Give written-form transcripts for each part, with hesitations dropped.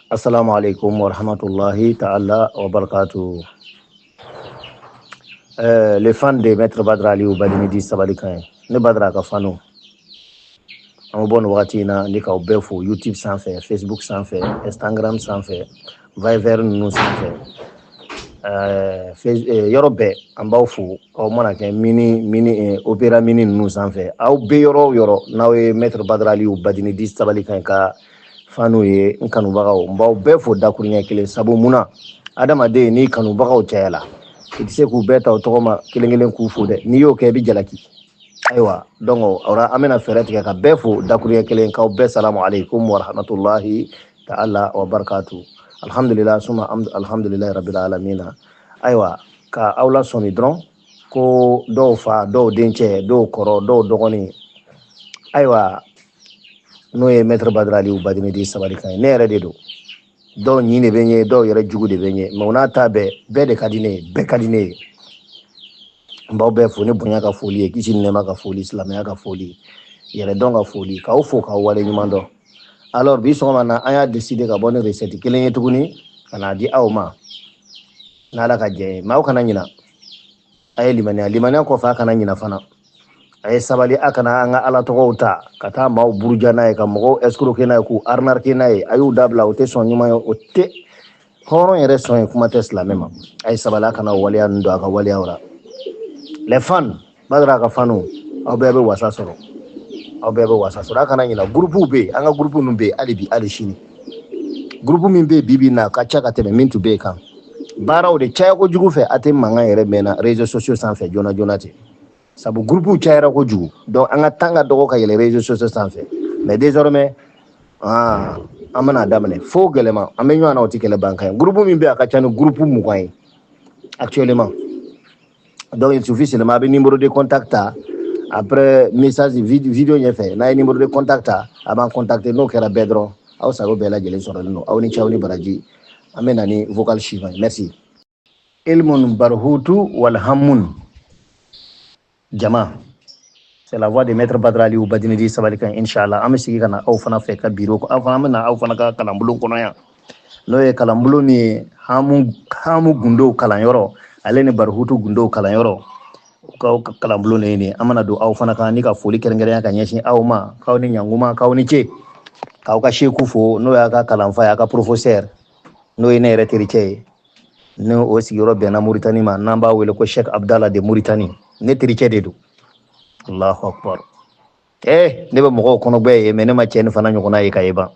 Assalamu alaikum wa rahmatullahi ta'ala wa barakatuh. Les fans de Maître Badra Aliou Badinidi Sabalikan ne Badra ka fanu an bɛ bɔ nin wagati in na ni k'aw bɛɛ fo YouTube sanfɛ, Facebook sanfɛ, Instagram sanfɛ, Viber ninnu sanfɛ, yɔrɔ bɛɛ an b'aw fo. Aw mana kɛ mini mini Opera Mini ninnu sanfɛ, aw bɛ yɔrɔ o yɔrɔ n'aw ye Maître Badra Aliou Badinidi Sabalikan ka fanu ye, n kanubagaw, n b'aw bɛɛ fo dakuruɲɛ kelen. Sabu mun na? Adamaden, n'i kanubagaw cayala, i tɛ se k'u bɛɛ ta o tɔgɔ ma kelen kelen k'u fo dɛ. N'i y'o kɛ, i bɛ jalaki. Ayiwa, donc o la an bɛna fɛɛrɛ tigɛ ka bɛɛ fo dakuruɲɛ kelen, k'aw bɛɛ salamu aleykum wa rahmatulahi ta'ala wa barakatu. Alhamdulillah suma alhamdulillahi rabbil alamina. Ayiwa, ka aw lasɔmi dɔrɔn ko dɔw fa, dɔw dencɛ, dɔw kɔrɔ, dɔw dɔgɔnin, ayiwa, n'o ye Maître Badra Aliou Badinidi Sabalikan ye, ne yɛrɛ de don. Dɔw ɲin de bɛ n ye, dɔw yɛrɛ jugu de bɛ n ye, mais o n'a ta bɛɛ, bɛɛ de ka di ne ye, bɛɛ ka di ne ye. N b'aw bɛɛ fo ni bonya ka foli ye, kisi ni nɛɛma ka foli, silamɛya ka foli, yɛrɛdɔn ka foli, k'aw fo k'aw wale ɲuman dɔn. Alors bi sɔgɔma na, an y'a décider ka bɔ ni recette kelen ye tuguni ka n'a di aw ma n'Ala ka jɛ ye. Mais aw kana ɲina, a ye limaniya. Limaniya kɔfɛ, a kana ɲina fana, a ye sabali. A kana an ka Ala tɔgɔw ta ka taa maaw buruja n'a ye, ka mɔgɔw escroquer n'a ye, k'u arnaquer n'a ye. A y'u dabila, o tɛ sɔn ɲuman ye, o tɛ hɔrɔn yɛrɛ sɔn ye, kuma tɛ silamɛ ma. A ye sabali, a kana waleya ninnu don a ka waleyaw la. Les fans, Badara ka fanu, aw bɛɛ bɛ wasa sɔrɔ, aw bɛɛ bɛ wasa sɔrɔ. A kana ɲina, groupe bɛ yen, an ka groupe ninnu bɛ yen hali bi, hali sini. Groupe min bɛ yen bi bi in na, a ka ca ka tɛmɛ min tun bɛ yen kan. Baaraw de caya kojugu fɛ, a tɛ mankan yɛrɛ mɛnna réseaux sociaux sanfɛ joona joona ten, sabu groupe cayara kojugu. Donc an ka temps ka dɔgɔ ka yɛlɛ réseaux sociaux sanfɛ. Mais désormais, ah, an bɛna daminɛ fo gɛlɛma, an bɛ ɲɔgɔn na, o tɛ kɛlɛ ban kan ye. Groupe min bɛ yen, a ka ca ni groupe 20 ye actuellement. Donc il suffit seulement a bɛ numéro de contact ta après message vidéo ɲɛfɛ. N'a ye numéro de contact ta, a b'an contacter. N'o kɛra bɛɛ dɔrɔn, aw sago bɛɛ lajɛlen sɔrɔlen don. Aw ni ce, aw ni baraji. An bɛ na ni vocal suivant ye. Merci. Ilmun barhutu wal hammun jama, c'est la voix de Maître Badra Aliou Badinidi Sabalikan. Inshallah, an bɛ sigi ka na aw fana fɛ ka biro, aw fana, an bɛ na aw fana ka kalanbulon kɔnɔ yan, n'o ye kalanbulon min ye hamu hamu gundow kalanyɔrɔ, ale ni barhutu gundow kalanyɔrɔ. U k'aw ka kalanbulon de ye nin ye. An mana don aw fana kan ni ka foli kɛrɛnkɛrɛnya ka ɲɛsin aw ma, k'aw ni ɲankuma, k'aw ni ce, k'aw ka seku fo, n'o y'a ka kalanfa ye, a ka professeur, n'o ye ne yɛrɛ tericɛ ye, ni o sigiyɔrɔ bɛnna Muritani ma, n'an b'a wele ko Cheikh Abdallah de Muritani. Ne tericɛ de don. Allahu akbar. Ne bɛ mɔgɔw kɔnɔgbɛ ye, mais ne ma cɛ ni fana ɲɔgɔnna ye ka ye ban.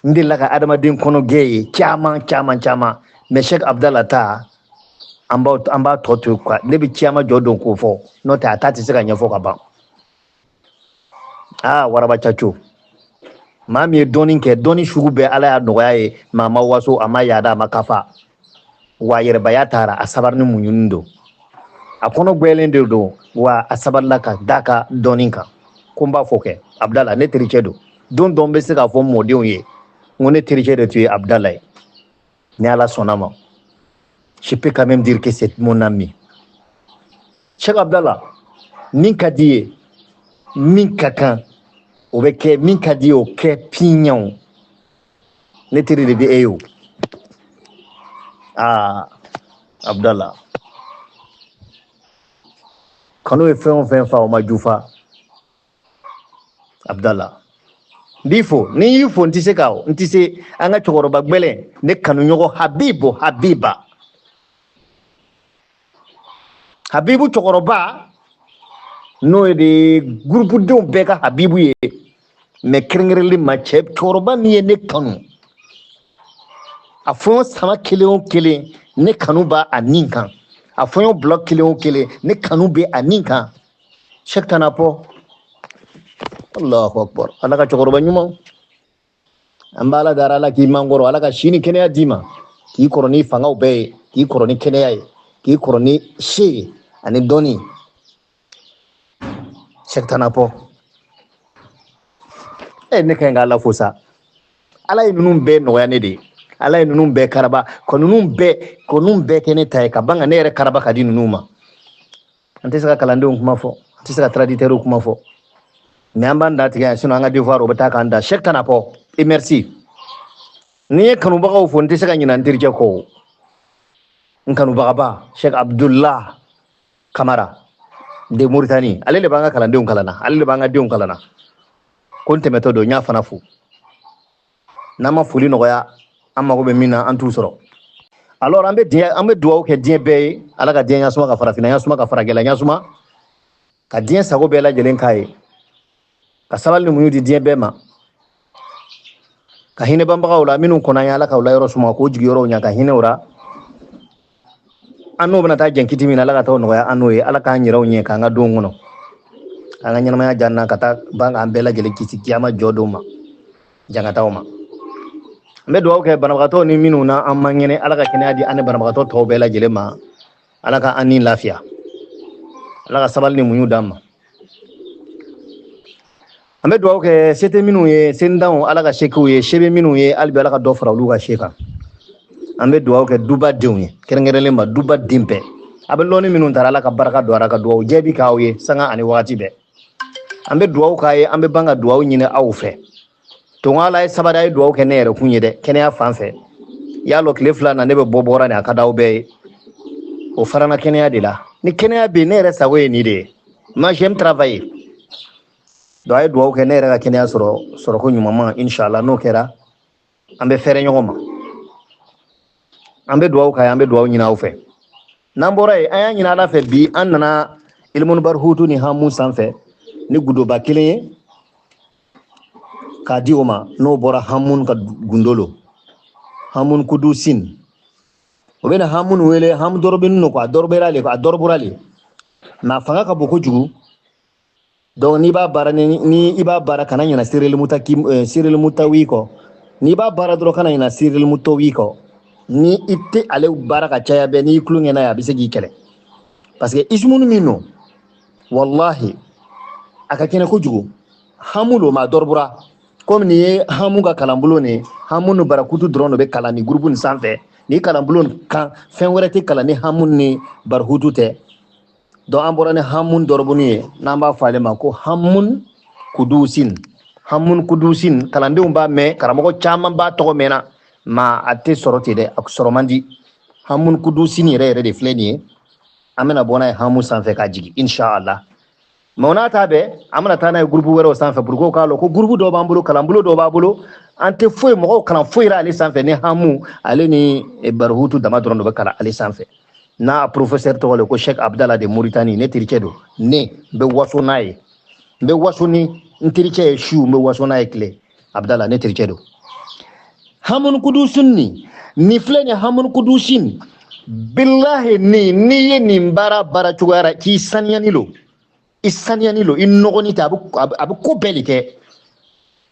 N delila ka adamaden kɔnɔgɛ ye caman caman caman, mais Cheikh Abdallah ta, an b'a tɔ to yen quoi. Ne bɛ caman jɔ don k'o fɔ, n'o tɛ a ta tɛ se ka ɲɛfɔ ka ban. Aa, waraba caco, maa min ye dɔɔni kɛ, dɔɔni sugu bɛɛ Ala y'a nɔgɔya ye, mais a ma waso, a ma yaada, a ma kafa wa yɛrɛbaya taara. A sabari ni muɲuni don, a kɔnɔ gbɛlen de don wa a sabalila ka da ka dɔɔni kan. Ko n b'a fɔ kɛ Abdala ne tericɛ don. Don dɔ n bɛ se k'a fɔ mɔdenw ye n ko ne tericɛ de tun ye Abdala ye. Ni Ala sɔnna ma, je peux quand même dire que c'est mon ami Cheikh Abdallah. Min ka di ye, min ka kan, o bɛ kɛ. Min ka di ye, o kɛ piɲɛw. Ne teri de bɛ e ye o. Aa, Abdallah, kanu ye fɛn o fɛn fa, o ma jufa. Abdallah, n b'i fo. Ni n y'i fo, n tɛ se ka, n tɛ se. An ka cɛkɔrɔba gbɛlɛn, ne kanuɲɔgɔn Habibu, Habiba, Habibu cɛkɔrɔba, n'o ye de gurupudenw bɛɛ ka Habibu ye, mais kɛrɛnkɛrɛnlen ma cɛ cɛkɔrɔba min ye ne kanu, a fɔɲɔ sama kelen o kelen, ne kanu b'a a nin kan. A fɔɲɔ bila kelen o kelen, ne kanu bɛ a nin kan. Cheikh Tanapɔ, Allahu akbar. Ala ka cɛkɔrɔba ɲuman, an b'Ala dara, Ala k'i mankɔrɔ, Ala ka si ni kɛnɛya d'i ma, k'i kɔrɔ ni fangaw bɛɛ ye, k'i kɔrɔ ni kɛnɛya ye, k'i kɔrɔ ni se ye ani dɔnni. Cheikh Tanapɔ, ne ka ɲi k'Ala fo sa. Ala ye ninnu bɛɛ nɔgɔya ne de ye. Ala ye ninnu bɛɛ karaba ka ninnu bɛɛ kɛ ne ta ye, ka ban ka ne yɛrɛ karaba ka di ninnu ma. An tɛ se ka kalandenw kuma fɔ, an tɛ se ka traditeurs kuma fɔ, mais an b'an da tigɛ yan, sinon an ka devoir o bɛ taa k'an da. Cheikh Tanapɔ, et merci. Ni ye kanubagaw fo, n tɛ se ka ɲinɛ n terikɛ kɔ o. N kanubagaba Sheikh Abdullah Kamara de Mauritanie, ale de b'an ka kalandenw kalan na, ale de b'an ka denw kalan na. Ko n tɛmɛtɔ don, n y'a fana fo. N'an ma foli nɔgɔya, an mago bɛ min na, an t'u sɔrɔ. Alors an bɛ diɲɛ, an bɛ dugawu kɛ diɲɛ bɛɛ ye. Ala ka diɲɛ ɲasuma, ka farafinna ɲasuma, ka faragɛla ɲasuma, ka diɲɛ sago bɛɛ lajɛlen k'a ye, ka sabali ni muɲu di diɲɛ bɛɛ ma, ka hinɛ banbagaw la minnu kɔnɔ an ye. Ala k'aw la yɔrɔ suma, k'o jigi yɔrɔw ɲa, ka hinɛ o la. An n'o bɛna taa jɛn kiti min na, Ala ka taa nɔgɔya an n'o ye. Ala k'an yɛrɛw ɲɛ, k'an ka don kɔnɔ, k'an ka ɲɛnamaya jan na, ka taa ban, k'an bɛɛ lajɛlen kisi kiyama jɔ don ma, jankataw ma. N bɛ dugawu kɛ banabagatɔ ni minnu na an man kɛnɛ. Ala ka kɛnɛya di an ni banabagatɔ tɔw bɛɛ lajɛlen ma. Ala ka an ni lafiya, Ala ka sabali ni muɲu d'an ma. An bɛ dugawu kɛ se tɛ minnu ye, sendanw, Ala ka se k'u ye, se bɛ minnu ye hali bi, Ala ka dɔ fara olu ka se kan. An bɛ dugawu kɛ duba denw ye, kɛrɛnkɛrɛnlen ma duba den bɛɛ. A bɛ lɔnni minnu taara, Ala ka barika don a la, ka dugawu jaabi k'aw ye sanga ani wagati bɛɛ. An bɛ dugawu k'a ye, an bɛ ban ka dugawu ɲini aw fɛ. To Ala ye sabali, a ye dugawu kɛ ne yɛrɛ kun ye dɛ, kɛnɛya fan fɛ. Y'a lɔ tile 2 na, ne bɛ bɔ bɔra nin, a ka d'aw bɛɛ ye. O farana kɛnɛya de la. Ni kɛnɛya bɛ yen, ne yɛrɛ sago ye nin de ye. Moi, j'aime travailler. Donc a ye dugawu kɛ ne yɛrɛ ka kɛnɛya sɔrɔ sɔrɔko ɲuman ma, inshallah. N'o kɛra, an bɛ fɛrɛ ɲɔgɔn ma. An bɛ dugawu k'a ye, an bɛ dugawu ɲini aw fɛ. N'an bɔra yen, an y'a ɲini Ala fɛ. Bi an nana ilimunu barihutu ni hamu sanfɛ ni gudoba kelen ye k'a di o ma, n'o bɔra hamun ka gundo lo, hamun kudusin. O bɛna hamun wele hamu dɔrɔbini no, a dɔrɔbɛra le, a dɔrɔbura le, mais a fanga ka bon kojugu. Donc n'i b'a baara, ni i b'a baara, kana ɲina sirili mutaki, sirili mutawi kɔ. N'i b'a baara dɔrɔn, kana ɲina sirili mutawi kɔ. Ni i tɛ ale baara ka caya bɛɛ, n'i tulonkɛ n'a ye, a bɛ se k'i kɛlɛ, parce que ismunu min don, wallahi a ka kɛnɛ kojugu. Hamu lo, ma dɔrɔbura komi nin ye hamu ka kalanbulon nin ye. Hamu ni barakutu dɔrɔn de bɛ kalan nin groupe nin sanfɛ. Ni kalanbulon kan, fɛn wɛrɛ tɛ kalan ni hamu ni barakutu tɛ. Donc an bɔra ni hamun dɔrɔbuni ye, n'an b'a fɔ ale ma ko hamun kudusin. Hamun kudusin, kalandenw b'a mɛn, karamɔgɔ caman b'a tɔgɔ mɛnna, ma a tɛ sɔrɔ ten dɛ, a sɔrɔ man di. Hamun kudusin yɛrɛ yɛrɛ de filɛ nin ye. An bɛna bɔ n'a ye hamu sanfɛ ka jigin, inshallah. Mais o n'a ta bɛɛ, an bɛna taa n'a ye groupe wɛrɛw sanfɛ pour que k'a lɔn ko groupe dɔw b'an bolo, kalanbolo dɔw b'a bolo. An tɛ foyi mɔgɔw kalan foyi la ale sanfɛ ni hamu, ale ni barihutu dama dɔrɔn de bɛ kalan ale sanfɛ. N'a professeur tɔgɔ le ko Sheikh Abdallah de Mauritanie. Ne terikɛ don, ne n bɛ waso n'a ye, n bɛ waso ni n terikɛ ye su, n bɛ waso n'a ye tile. Abdallah, ne terikɛ don. Hamun kudusin ni filɛ nin, hamun kudusin, bilahi, ni n'i ye nin baara baara cogoya la k'i saniyani lo, i saniyani lo, i nɔgɔni tɛ, a bɛ ko bɛɛ de kɛ.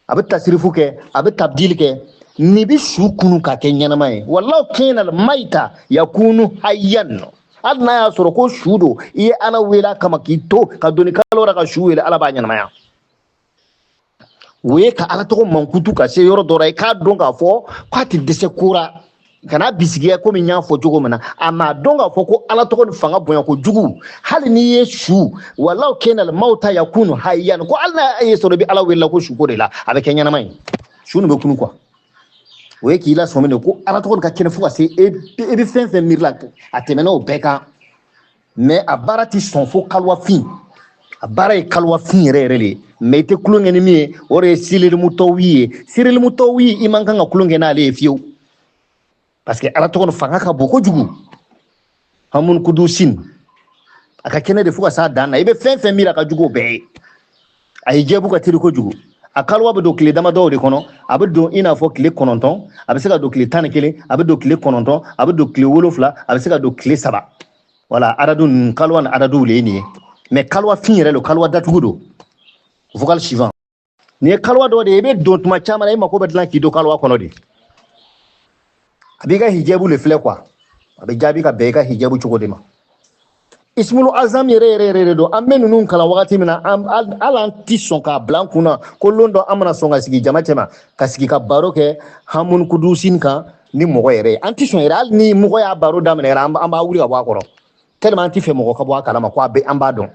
A bɛ tasirifu kɛ, a bɛ tabdili kɛ. Nin bɛ su kunu ka kɛ ɲɛnama ye. Walaw kɛnɛ mayita yakunu hayyan. Hali n'a y'a sɔrɔ ko su don, i ye Ala wele a kama, k'i to ka doni kalo la ka su wele, Ala b'a ɲɛnamaya. O ye ka Ala tɔgɔ mankutu ka se yɔrɔ dɔ la, i k'a dɔn k'a fɔ k'a tɛ dɛsɛ ko la. Kana bisigiya komi n y'a fɔ cogo min na, a m'a dɔn k'a fɔ ko Ala tɔgɔ ni fanga bonya kojugu. Hali n'i ye su, walaw kɛnɛ mawta yakunu hayyan, ko hali n'a ye sɔrɔ i bɛ Ala wele ko su ko de la, a bɛ kɛ ɲɛnama ye, su nin bɛ kunu quoi. O ye k'i lasɔmi de ko Ala tɔgɔ ka kɛnɛ fo ka se e bɛ fɛn fɛn miiri la, a tɛmɛna o bɛɛ kan. Mais a baara ti sɔn fo kaluwafin. A baara ye kaluwafin yɛrɛ yɛrɛ de ye. Mais i tɛ tulonkɛ ni min ye, o de ye sirilimutɔwi ye. Sirilimutɔwi, i man kan ka tulonkɛ n'ale ye fiyewu, parce que Ala tɔgɔ fanga ka bon kojugu. Hamun kudusin, a ka kɛnɛ de fo ka s'a dan na. I bɛ fɛn fɛn miiri, a ka jugu o bɛɛ ye. A ye jaabu ka teli kojugu. A kaluwa bɛ don tile damadɔw de kɔnɔ. A bɛ don i n'a fɔ tile 9, a bɛ se ka don tile 11, a bɛ don tile 9, a bɛ don tile 7, a bɛ se ka don tile 3. Wala aradu ninnu, kaluwa ni araduw le ye nin ye. Mais kaluwa fin yɛrɛ don, kaluwa datugu don, vocal suivant. Nin ye kaluwa dɔ de ye, i bɛ don tuma caman na, i mako bɛ dilan k'i don kaluwa kɔnɔ de. A b'i ka hijabu le filɛ quoi, a bɛ jaabi ka bɛn i ka hijabu cogo de ma. Ismulu azam yɛrɛ yɛrɛ yɛrɛ de don. An bɛ ninnu kalan wagati min na, hali an ti sɔn k'a bila an kun na ko lon dɔ an bɛna sɔn ka sigi jama cɛma, ka sigi ka baro kɛ hamun kudusin kan ni mɔgɔ yɛrɛ ye. An ti sɔn yɛrɛ. Hali ni mɔgɔ y'a baro daminɛ yɛrɛ, an b'a wuli ka bɔ a kɔrɔ, tellement an ti fɛ mɔgɔ ka bɔ a kalama ko a bɛ an b'a dɔn.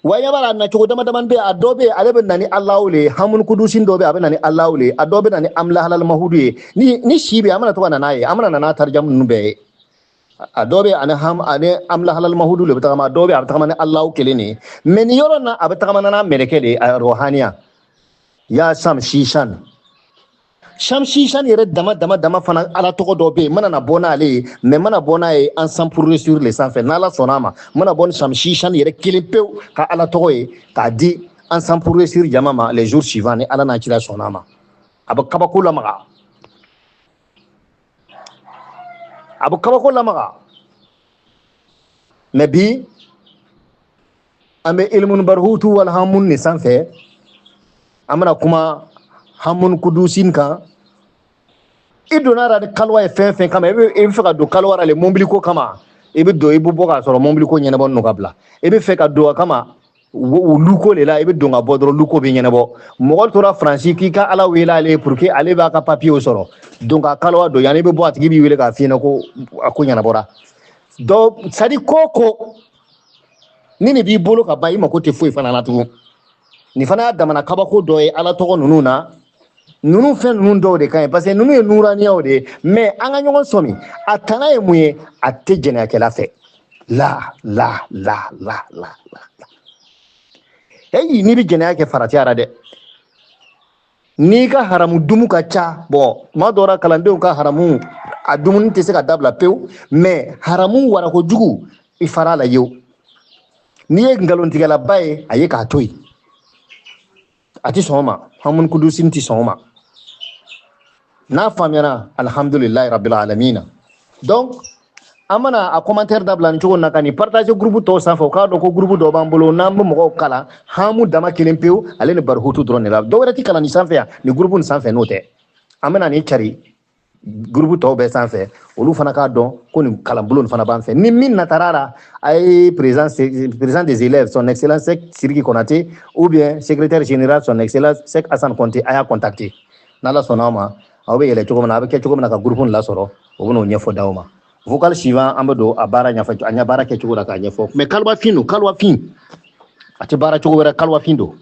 Wa ɲɛ b'a la, a nacogo dama dama bɛ yen. A dɔ bɛ yen, ale bɛ na ni Alahu le ye. Hamun kudusin dɔ bɛ yen, a bɛ na ni Alahu le ye. A dɔ bɛ na ni amila halal mahudu ye. Ni si bɛ yen, an bɛna to ka na n'a ye, an bɛna na n'a tarijamu ninnu bɛɛ ye. A dɔ bɛ yen, ani ham ani amila halal mahudu le bɛ tagama. A dɔ bɛ yen, a bɛ tagama ni Alahu kelen de ye. Mais nin yɔrɔ in na, a bɛ tagama n'a mɛlɛkɛ de ye, a rohaniya ya sam shishan. Sam shishan yɛrɛ dama dama dama fana, Ala tɔgɔ dɔ bɛ yen, n mana na bɔ n'ale ye. Mais n mana bɔ n'a ye ensemble pour réussir le sanfɛ, n'Ala sɔnna a ma, n mana bɔ ni sam shishan yɛrɛ kelen pewu ka Ala tɔgɔ ye k'a di ensemble pour réussir jama ma les jours suivants, ni Ala n'a kira sɔnna a ma, a bɛ kabako lamaga, a bɛ kabako lamaga. Mais bi an bɛ ilimun barhutu wal hamun ni sanfɛ, an bɛna kuma hamun kudusin kan. I donna la ni kaliwa ye fɛn fɛn kama, i bɛ fɛ ka don kaliwa la le mobili ko kama, i bɛ don, i bɛ bɔ k'a sɔrɔ mobili ko ɲɛnabɔ nɔ ka bila. I bɛ fɛ ka don a kama luko de la, i bɛ don ka bɔ dɔrɔn, luko bɛ ɲɛnabɔ. Mɔgɔ tora Faransi k'i ka Ala wele ale ye pour que ale b'a ka papiyew sɔrɔ, donc a kaliwa don yanni i bɛ bɔ, a tigi b'i wele k'a f'i ɲɛna ko a ko ɲɛnabɔra. Donc c'est à dire ko ni nin b'i bolo ka ban, i mako tɛ foyi fana na tugun. Nin fana y'a damana kabako dɔ ye Ala tɔgɔ ninnu na. Ninnu fɛn ninnu dɔw de ka ɲi, parce que ninnu ye nuraniyaw de ye. Mais an ka ɲɔgɔn sɔmi, a tana ye mun ye? A tɛ jɛnɛyakɛla fɛ. La la la la la la heyi, n'i bɛ jɛnɛya kɛ, farati la dɛ. N'i ka haramu dumu ka ca, bon, tuma dɔw la kalandenw ka haramu a dumuni tɛ se ka dabila pewu, mais haramu warako jugu, i fara la yewu. N'i ye nkalontigɛlaba ye, a ye k'a to yen, a tɛ sɔn o ma. Hamun kudusin tɛ sɔn o ma. N'a faamuyana, alhamdulilayi rabbil alamina. Donc an mana a commentaire dabila nin cogo na, ka nin partager groupe tɔw sanfɛ, u k'a dɔn ko groupe dɔ b'an bolo n'an bɛ mɔgɔw kalan hamu dama kelen pewu, ale ni barihutu dɔrɔn de la. Dɔw wɛrɛ ti kalan nin sanfɛ yan, nin groupe nin sanfɛ, n'o tɛ. An bɛna nin cari groupe tɔw bɛɛ sanfɛ, olu fana k'a dɔn ko nin kalanbolo nin fana b'an fɛ. Ni min natara la, a ye président des élèves, son excellence Seck Sidiki Konaté, ou bien secrétaire général, son excellence Seck Assane Konté, a y'a contacter. N'Ala sɔnna aw ma, aw bɛ yɛlɛ cogo min na, a bɛ kɛ cogo min na ka groupe nin lasɔrɔ, o bɛ n'o ɲɛfɔ d'aw ma. Vocal suivant, an bɛ don a baara ɲɛfɔ, a ɲɛ baara kɛcogo la k'a ɲɛfɔ. Mais kaliwafin don, kaliwafin a tɛ baara cogo wɛrɛ, kaliwafin don.